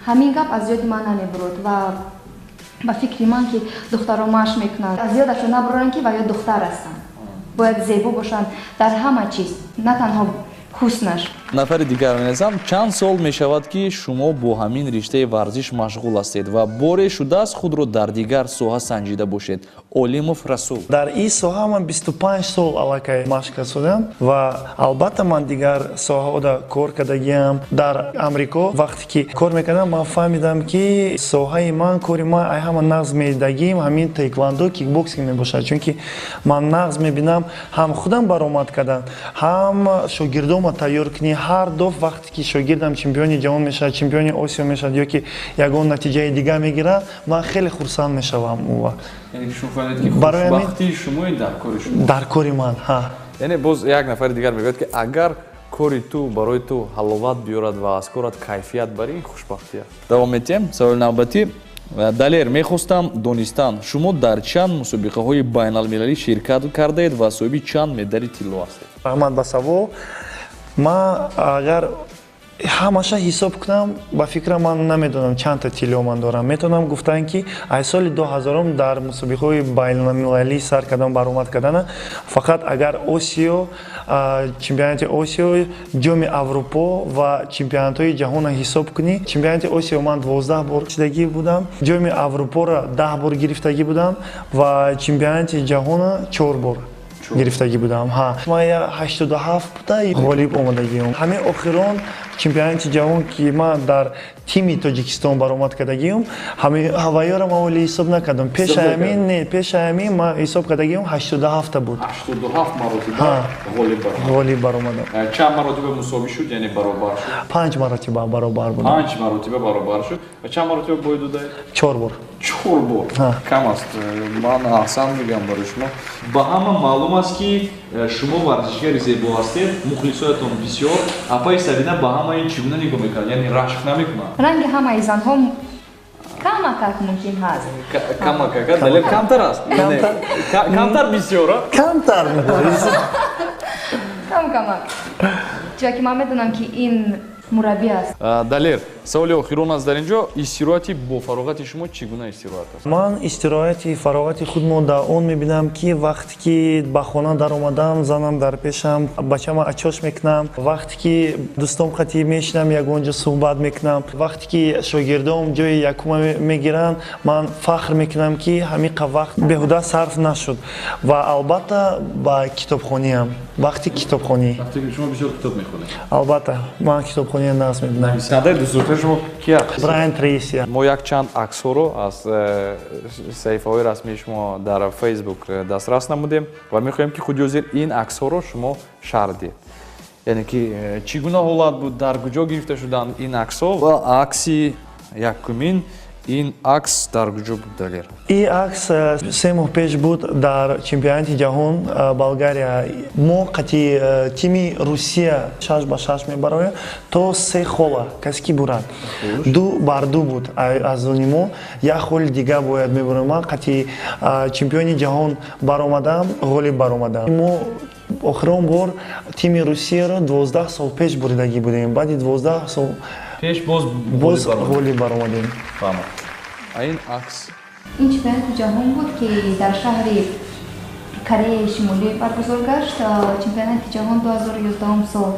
ҳамин гап аз ёди ман намебурд. Ва ба фикри ман, ки духтарон машқ мекунанд, аз ёдашон набуранд, ки ва ё духтар ҳастанд, бояд зебо бошанд дар ҳама чиз, на танҳо ҳуснаш. Нафари дигар менависам: чанд сол мешавад, ки шумо бо ҳамин риштаи варзиш машғул ҳастед ва боре шудааст, худро дар дигар соҳа санҷида бошед? Олимов Расул. Дар ин соҳа ман 25 сол аллакай машқ кардам ва албатта ман дигар соҳаода кор кардагиам. Дар Амрико вақте ки кор мекардам, ман фаҳмидам, ки соҳаи ман, кори ман, ай ҳама нағз медагим ҳамин таеквондо, кикбоксинг мебошад, чунки ман нағз мебинам ҳам худам баромад кардан, ҳам шогирдома тайёр кунӣ. Ҳар даф вақте ки шогирдам чемпиони ҷаҳон мешавад, чемпиони Осиё мешавад ё ки ягон натиҷаи дигар мегирад, ман хеле хурсанд мешавам он вақт. Дар кори ман. Яъне боз як нафари дигар мегӯяд, ки агар кори ту барои ту ҳаловат биёрад ва аз корат кайфият барӣ, хушбахтӣ аст. Давом медиҳем. Саволи навбатӣ: Далер, мехостам донистан, шумо дар чанд мусобиқаҳои байналмилалӣ ширкат кардаед ва соҳиби чанд медали тилло ҳастед? Раҳмат ба савол. Ман агар ҳамаша ҳисоб кунам, ба фикрам, ман намедонам чандта тилло ман дорам. Метавонам гуфтан, ки аз соли 2000 дар мусобиқаҳои байналмилалӣ сар кардам баромад кардана. Фақат агар Осиё, чемпионати Осиё, Ҷоми Аврупо ва чемпионатҳои ҷаҳонро ҳисоб кунӣ, чемпионати Осиё ман 12 бор шидагӣ будам, Ҷоми Аврупоро 10 бор гирифтагӣ будам ва чемпионати ҷаҳонро чор бор гирифтагӣ будам. Ҳа, ман 87-та ғолиб омадагиам. Ҳамин охирон чемпионати ҷаҳон, ки ман дар тими Тоҷикистон баромад кардагиам, ҳавайёро ман олӣ ҳисоб накардам. Пеши ҳамин не, пеши ҳамин ман ҳисоб кардагиам, 87-та буд. Ғолиб баромадам. Чанд маротиба мусовӣ шуд, яъне баробар шуд? Панҷ маротиба баробар будам. Панҷ маротиба баробар шуд. Ва чанд маротиба бой додаед? Чор бор. Чор бор кам аст. Ман аҳсан мегӯям барои шумо. Ба ҳама маълум аст, ки шумо варзишгари зебо ҳастед, мухлисоятон бисёр. Апаи Сабина ба ҳама ин чӣ гуна нигоҳ мекунад, яъне рашк намекунад? Ранги ҳамаи занҳо камакак мумкин ҳаст. Камакак, далел камтар аст, камтар бисёр. Камтар. Кам камак, чунки ман медонам, ки ин мураббӣ аст. Далер, саволи охирон аст дар ин ҷо: истироҳати бо фароғати шумо чӣ гуна истироҳат аст? Ман истироҳати фароғати худмо дар он мебинам, ки вақте ки ба хона даромадам, занам дар пешам, бачама ачош мекунам, вақте ки дӯстом қатӣ мешинам, ягон ҷо суҳбат мекунам, вақте ки шогирдом ҷои якума мегиранд, ман фахр мекунам, ки ҳамин вақт беҳуда сарф нашуд. Ва албатта ба китобхониам, вақти китобхонӣ. Шумо бисёр китоб мехонед? Албатта, ман китобхония нағз мебинам. Нависандаи дӯстдоштаи шумо ки аст? Брайан Трейси. Мо якчанд аксҳоро аз саҳифаҳои расмии шумо дар Фейсбук дастрас намудем ва мехоҳем, ки худи ҳозир ин аксҳоро шумо шарҳ диҳед, яъне ки чӣ гуна ҳолат буд, дар куҷо гирифта шуданд ин аксҳо. Ва акси якумин, ин акс дар куҷо буд, Далер? Ин акс 3 моҳ пеш буд, дар чемпионати ҷаҳон, Болгария. Мо қати тими Русия 6 ба 6 мебароем, то се хола касе ки бурад. 2 бар 2 буд аз они мо, як холи дига бояд мебурем. Ман қати чемпиони ҷаҳон баромадам, ғолиб баромадам. Мо охирон бор тими Русияро 12 сол пеш буридагӣ будем. Баъди 12 сол пеш боз боз ғолиб баромадем. Ин акс? Ин чемпионати ҷаҳон буд, ки дар шаҳри Кореяи Шимолӣ баргузор гашт, чемпионати ҷаҳон 2011 сол.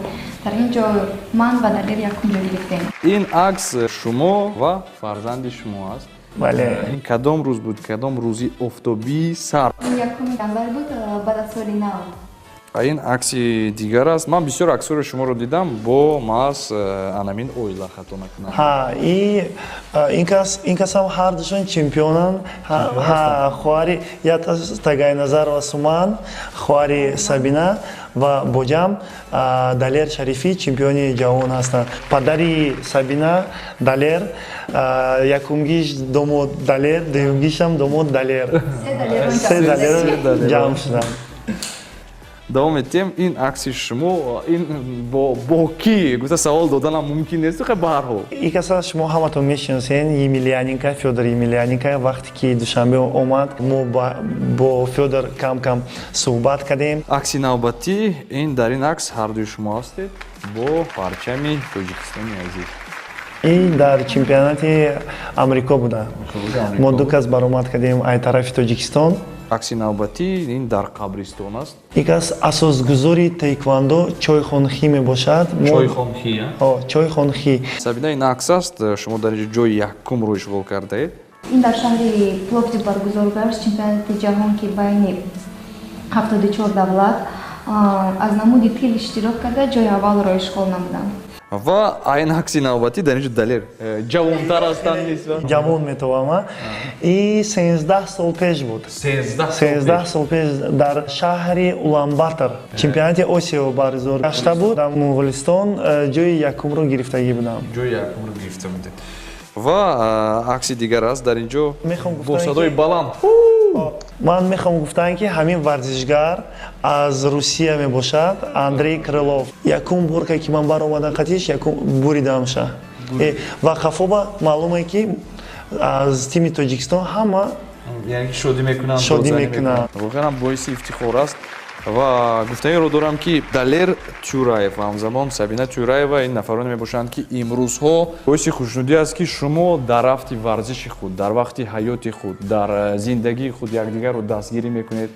Дар ин ҷо ман ва Далер якум ҷо гирифтем. Ин акс шумо ва фарзанди шумо аст? Бале. Ин кадом рӯз буд, кадом рӯзи офтобии сард? Ин 1 январ буд, баъд аз соли нав. Ин акси дигар аст. Ман бисёр аксҳоро шуморо дидам бо маҳз анамин оила, хато накунам. Ҳа, и ин касам ҳардушон чемпионанд. Ҳа, хоҳари Тагайназарова Суман, хоҳари Сабина ва боҷам Далер Шарифӣ чемпиони ҷаҳон ҳастанд. Падари Сабина Далер, якумгиш домод Далер, дуюмгишам домод Далер. Се Далер ҷамъ шуданд. Давом медиҳем. Ин акси шумо, ин бо кӣ гуфта савол доданам мумкин нест, хай, ба ҳар ҳол. Ин каса шумо ҳаматон мешиносен, Емельяненко, Фёдор Емельяненко. Вақте ки Душанбе омад, мо бо Фёдор кам-кам суҳбат кардем. Акси навбатӣ, ин дар ин акс ҳардуи шумо ҳастед бо парчами Тоҷикистони азиз. Ин дар чемпионати Амрико буда, мо ду кас баромад кардем ай тарафи Тоҷикистон. Акси навбатӣ, ин дар қабристон аст. Ин кас асосгузори таеквондо Чойхонхи мебошад. Чойхонхи? Чойхонхи. Сабина, ин акс аст, шумо дар инҷо ҷои якумро ишғол кардаед. Ин дар шаҳри Пловдив баргузор гашт чемпионати ҷаҳон, ки байни 74 давлат аз намуди тил иштирок карда, ҷои аввалро ишғол намудам. Ва айн акси навбатӣ, дар инҷо Далер ҷавонтар ҳастанд нисбат. Ҷавон метавонам. И 13 сол пеш буд. 13 сол пеш дар шаҳри Уланбатор чемпионати Осиё баргузор гашта буд, дар Муғулистон ҷои якумро гирифтагӣ будам. Ҷои якумро гирифта будед. Ва акси дигар аст, дар инҷо бо садои баланд. Ман мехоҳам гуфтан, ки ҳамин варзишгар аз Русия мебошад, Андрей Крылов. Якум борка ки ман баромадам қатиш, якум буридамша ва хафоба маълуме, ки аз тими Тоҷикистон ҳама яъне шодӣ мекунанд. Шодӣ мекунанд. Воқеан боиси ифтихор аст ва гуфтаниро дорам, ки Далер Тюраев ва ҳамзамон Сабина Тюраева ин нафароне мебошанд, ки имрӯзҳо боиси хушнудӣ аст, ки шумо дар рафти варзиши худ, дар вақти ҳаёти худ, дар зиндагии худ якдигарро дастгирӣ мекунед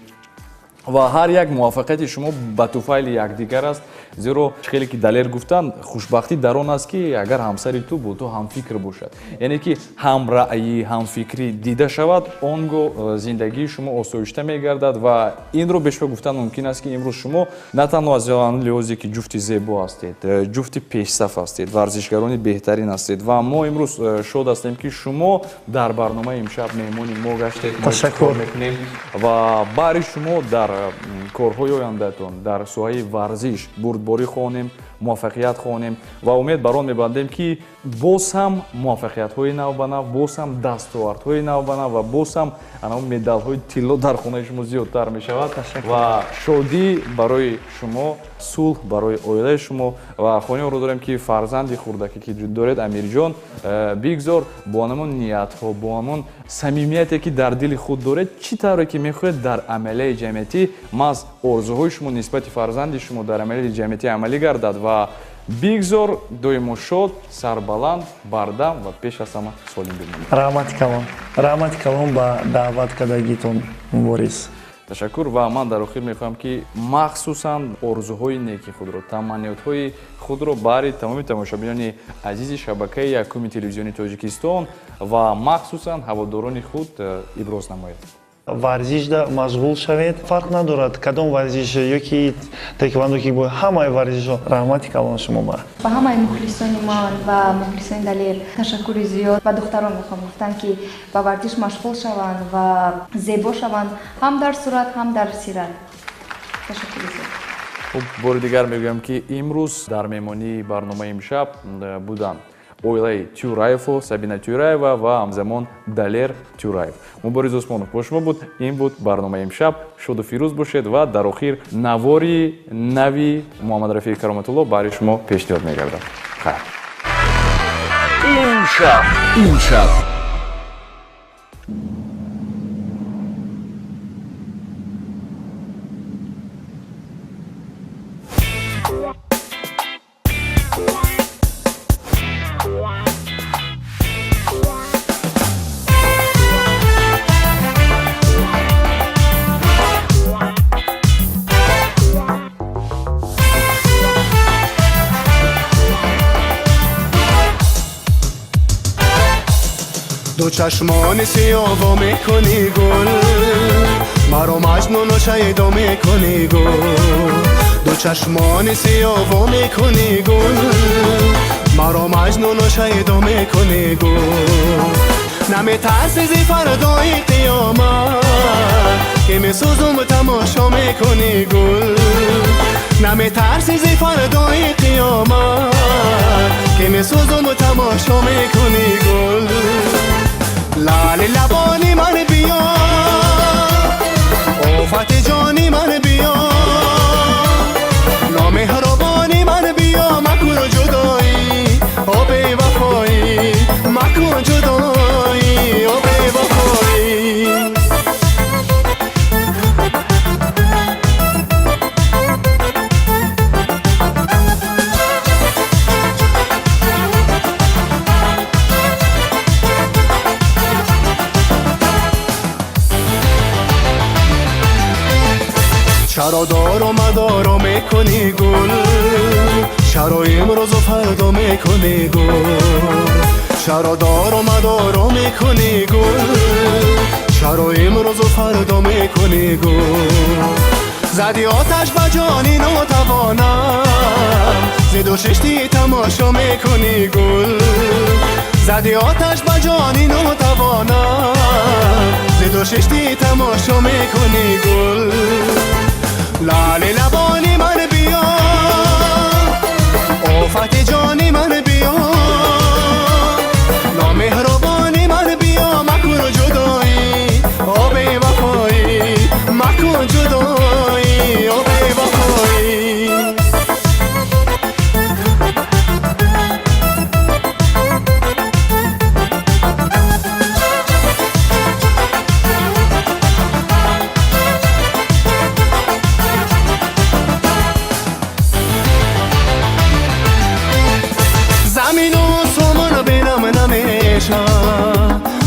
ва ҳар як муваффақияти шумо ба туфайли якдигар аст. Зеро хеле ки Далер гуфтанд, хушбахтӣ дар он аст, ки агар ҳамсари ту бо ту ҳамфикр бошад, яъне ки ҳамраъйӣ, ҳамфикрӣ дида шавад, он гоҳ зиндагии шумо осоишта мегардад. Ва инро бешубҳа гуфтан мумкин аст, ки имрӯз шумо на танҳо аз он лиҳозе ки ҷуфти зебо ҳастед, ҷуфти пешсаф ҳастед, варзишгарони беҳтарин ҳастед. Ва мо имрӯз шод ҳастем, ки шумо дар барномаи имшаб меҳмони мо гаштед. Ташаккур. Мекунем ва баҳри шумо дар корҳои ояндаатон дар соҳаи варзиш бурдборӣ хоҳонем, муваффақият хоҳонем ва умед бар он мебандем, ки боз ҳам муваффақиятҳои навбанав, боз ҳам дастовардҳои навбанав ва боз ҳам анав медалҳои тилло дар хонаи шумо зиёдтар мешавад ва шодӣ барои шумо, сулҳ барои оилаи шумо. Ва хоҳиши онро дорем, ки фарзанди хурдаке ки доред, Амирҷон, бигзор бо ҳамон ниятҳо, бо ҳамон самимияте, ки дар дили худ доред, чӣ тавре ки мехоҳед дар амалияи ҷамъиятӣ, маҳз орзуҳои шумо нисбати фарзанди шумо дар амалияи ҷамъиятӣ амалӣ гардад ва бигзор доимо шод, сарбаланд, бардам ва пеш аз ҳама солим бимонед. Раҳмати калон, раҳмати калон ба даъват кардагитон, Муборис. Ташаккур. Ва ман дар охир мехоҳам, ки махсусан орзуҳои неки худро, таманниётҳои худро баҳри тамоми тамошобинони азизи шабакаи якуми телевизиони Тоҷикистон ва махсусан ҳаводорони худ иброз намоед. Варзишда машғул шавед, фарқ надорад кадом варзиш, ё ки таеквондо, ки ҳамаи варзишҳо. Раҳмати калон шумо ба. Ба ҳамаи мухлисони ман ва мухлисони Далер ташаккури зиёд. Ба духтарон мехоҳам гуфтан, ки ба варзиш машғул шаванд ва зебо шаванд ҳам дар сурат, ҳам дар сират. Ташаккури зиёд. Хуб, бори дигар мегӯям, ки имрӯз дар меҳмонии барномаи имшаб буданд оилаи Тюраеву, Сабина Тюраева ва ҳамзамон Далер Тюраев. Мубориз Усмонов бо шумо буд. Ин буд барномаи имшаб. Шоду фирӯз бошед ва дар охир навори нави Муҳаммадрафеи Кароматулло баҳри шумо пешниҳод мегардад. Хайр. Имшаб, имшаб. Ду чашмони сиёҳ мекунӣ гул, маро маҷнуну шайдо мекунӣ гул. Чашмони сиёҳ во мекунӣ гул, маро маҷнуну шайдо мекунӣ гул. Наметарсӣ зи фардои қиёмат, ки месӯзум тамошо мекунӣ гул. Наметарсӣ зи фардои қиёмат, ки месӯзум тамошо мекунӣ гул. Лали лабони ман биё, офати ҷони ман биё, номеҳрубони ман биё, макун ҷудоӣ, о бевафоӣ, макун ҷудоӣ, о бевафоӣ. Чаро дору мадоро мекунӣ гул, чаро имрӯзу фардо мекунӣ гул. Чаро дору мадоро мекунӣ гул, чаро имрӯзу фардо мекунӣ гул. Зади оташ ба ҷони нотавонам, зиду шишти тамошо мекунӣ гул. Зади оташ ба ҷони нотавонам, зиду шишти тамошо мекунӣ гул. Лали лабони ман биё, офати ҷони ман биё, номеҳрубони ман биё, макун ҷудоӣ, о бевафоӣ, макун ҷудоӣ, о бевафоӣ.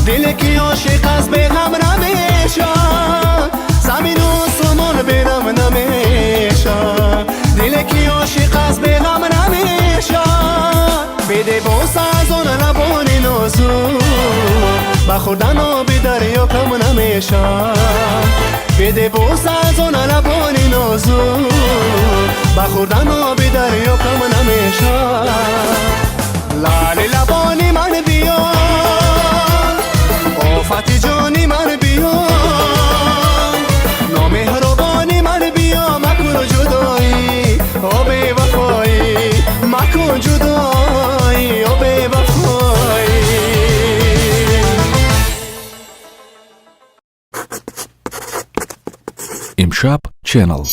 Диле ки ошиқ аст беғам намешавад, замину осмон бенам намешавад. Диле ки ошиқ аст беғам намешавад. Биде бӯса аз он лабони нозук, ба хӯрдан оби дарё кам намешавад. Биде бӯса аз он лабони нозук, ба хӯрдан оби дарё кам намешавад. Лали лабони ман биё, офати ҷони ман биё, номеҳрубони ман биё, макун ҷудоӣ, о бевафоӣ, макун ҷудоӣ, о бевафоӣ. Имшаб Channel.